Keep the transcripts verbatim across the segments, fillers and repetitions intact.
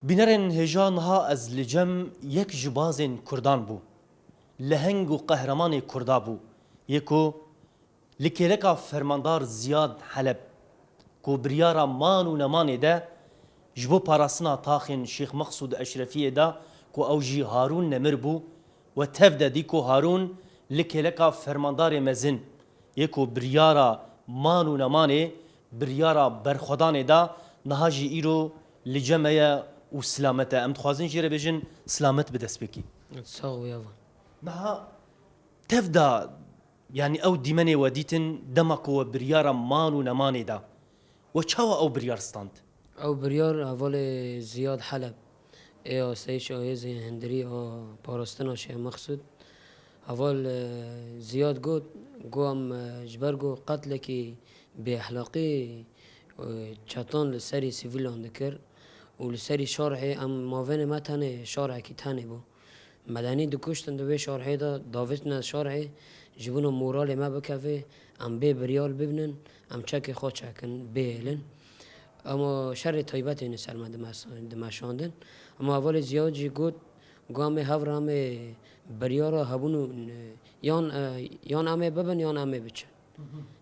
Bînerên hêja niha ez li cem yek ji bazên Kurdan bû. Leheng û qehremanê Kurda bû. Yê ku li kêleka fermandar Ziyad Heleb, ku biryara man û nemanê de ji bo parastina taxên Şêx Meqsûd Eşrefiyê da, ku ew jî Harûn Nemir bû, we tev de dî ku Harûn li kêleka fermandarê mezin yê ku biryara man û nemanê, biryara berxwedanê da, niha jî îro li cem me ye û silamet e. Em dixwazin jê re bêjin, silamet bi destpêkî. Sax û yava. Niha tev da, yanî ew dîmenê we dîtin, dema ku we biryara man û nemanê da, we çawa ew biryar stand? Ew biryar hevalê Ziyad Heleb, ê asteyîşa hêzên hundirî a parastina Şêx Meqsûd. Heval, e, Ziyad got, got em, e, ji ber ku qetlekî bêexlaqî, e, çetan li serî sivîlan dikir û li serî şarhê em mavênê me tenê şarhekî tenê bû. Medenî dikuştin di vê şarhê de, davêtine şarhê, ji bona moralê me bikeve, em bê biryar bibinin, em çekê xwe çekin, bihêlin. Ama şerê taybetê ne ser me dimes-, dimeşandin. Ama hevalê Ziyad jî got, got, em ê hev re em ê biryara hebûn û, e, yan, e, yan em ê bibin, yan em ê biçin.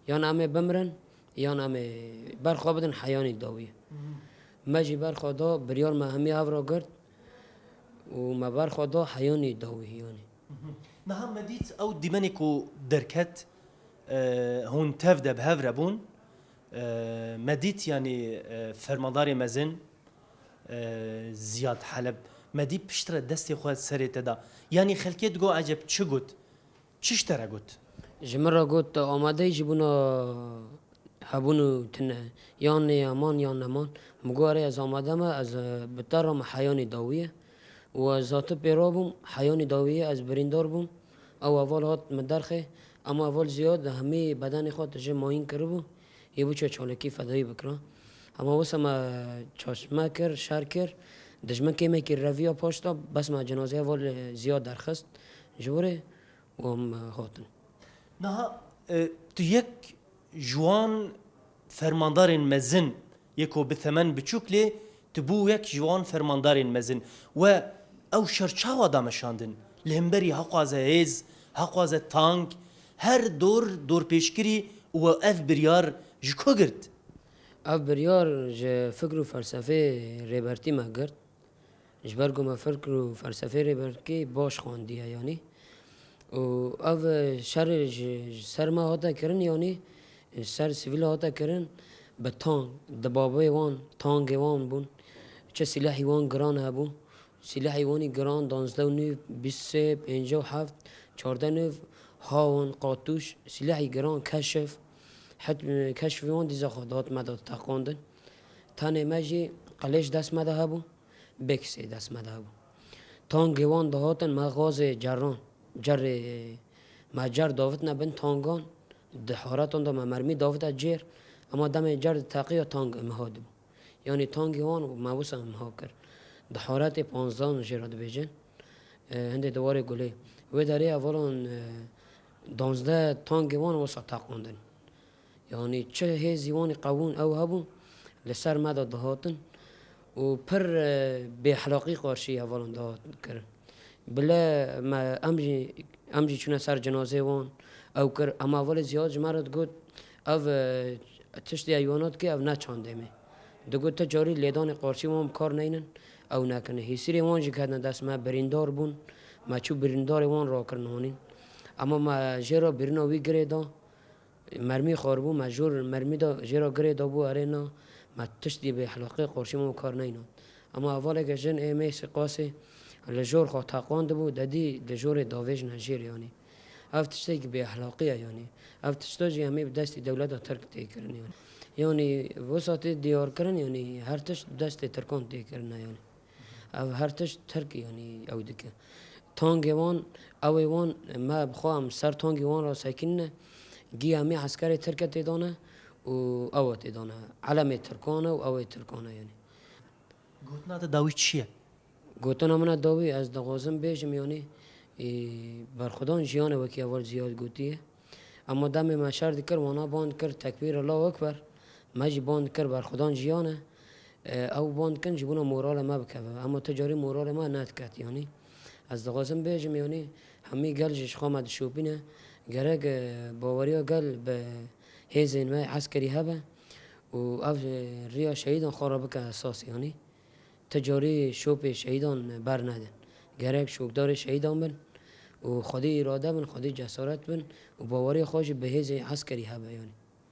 Yan em ê bimirin, yan em ê berxwe bidin heyanî dawiyê. Me jî berxwe da, biryar me hemî hev re girt û me berxwe da heyanî dawiyê, yanî. Niha me dît ew dîmenê ku derket, e, hûn tev de bi hev re bûn. E, me dît, yanî, e, fermandarê mezin, e, Ziyad Heleb, me dît piştre destê xwe serê te da. Yanî xelkê digo, eceb çi got? Çi ji te re got? Ji min re got, tu amade yî ji bona hebûn û tune, yan nêheman yan neman. Min got, erê, ez amade me, ez, e, bi te re me heyanî dawiyê. Û ez hate pê re bûm, heyanî dawiyê ez birîndar bûm. Ew heval hat min derxê, ema heval Ziyad hemî bedenê xwe tije mayîn kiribû. Yê biçe çalakî fedayî bikira. Ema wisa me çaşme kir, şer kir. Dijmin kêmekî reviya paş da, bes me cenazeyê heval Ziyad derxist ji wirê. Û em, e, hatin. Niha, e, tu yek ji wan fermandarên mezin yê ku bi temen biçûk lê tu bû yek ji wan fermandarên mezin. We ew şer çawa da meşandin? Li hemberî heqwaze hêz, heqwaze tank, her dor dorpêçkirî û we ev biryar ji ku girt? Ev biryar ji fikr û felsefê Rêbertî me girt. Ji ber ku me fikr û felsefê Rêbertî baş xwendiye, yanî. Û ev şer ji, ji ser me hate kirin, yanî, ji ser sivîl hate kirin, bi tank, dibabê wan, tangê wan bûn. Çi sîlehî wan giran hebû. Sîlehî wanî giran, danzdeh nû, bîst sê, pêncî û heft, çardeh nû, hawon, qatûş, sîlehî giran, keşif. Het, keşifê wan dîza xwe dihat me de teqandin. Tenê me jî qilêç dest me de hebû. Bêkisê dest me de hebû. Tangê wan dihatin me gazê ceran, cerê me cer davitine bin tangan, di haretan de me mermî davite cêr, ema demê cer diteqiya tang imha dibû. Yanî tangê wan me wisa imha kir. Di haretê panzdan jê re dibêjin, e, hindê di warê gulê. Wê derê hevalan, e, danzdeh tangê wan wisa teqandin. Yanî çi hêzî wanî qewûn ew hebû, li ser me de dihatin û pir, e, bêexlaqî qarşî hevalan dihat kirin. Bile me, em jî, em jî çûne ser cenazeyê wan, ew kir. Ema hevalê Ziyad ji me re digot, ev, e, tiştê ew wana dike, ev ne çandê me. Digot, ti carî lêdanê qarşî wan bi kar neynin, ew nekin. Hîsirê wan jî ketine dest me, birîndar bûn. Me çû birîndarê wan rakirin hanîn. Ema me jê re birîna wî girê da. Mermî xwaribû, me jor mermî da, jê re girê dabû, erê na, me tiştî bêexlaqî qarşî me û kar neyna. Ema hevaleke jin ê mêsê qasê li jor xwe teqandibû, dedî li jorê davêjine jêr, yanî. Ev tiştekî bêexlaqî ye, yanî. Ev tişta jî hemî bi destî dewleta Tirk tê kirin, yanî. Yanî, wisa tê diyar kirin, yanî, her tişt bi destê Tirkan tê kirine, yanî. Ev her tişt Tirk, yanî, ew dike. Tangê wan, ew ê wan, me bi xwe em ser tangê wan re sekînine, giya me eskerê Tirke tê dane û ew tê dane. Elemê Tirkan e û ew ê Tirkan e, yanî. Gotina te dawî çi ye? Gotina min a dawî, ez dixwazim bêjim, yanî, e, berxwedan jiyan e, wekî heval Ziyad gotiye. Ema demê me şer dikir, wana ban dikir, tekbîr, Allahu Ekber. Me jî ban dikir, berxwedan jiyan e. E, ew wan dikin ji bona morala me bikeve. Hema tu carî morala me nediket, yanî. Ez dixwazim bêjim, yanî, hemî gel jî ji xwe me dişopîne. Gerek, e, baweriya gel bi hêzên me eskerî hebe û ev, e, riya şehîdan xwe re bike esas, yanî. Ti carî şopê şehîdan bernedin. Gerek şopdarê şehîdan bin û xwedî îrade bin, xwedî cesaret bin û baweriya xwe jî bi hêzê eskerî hebe, yanî.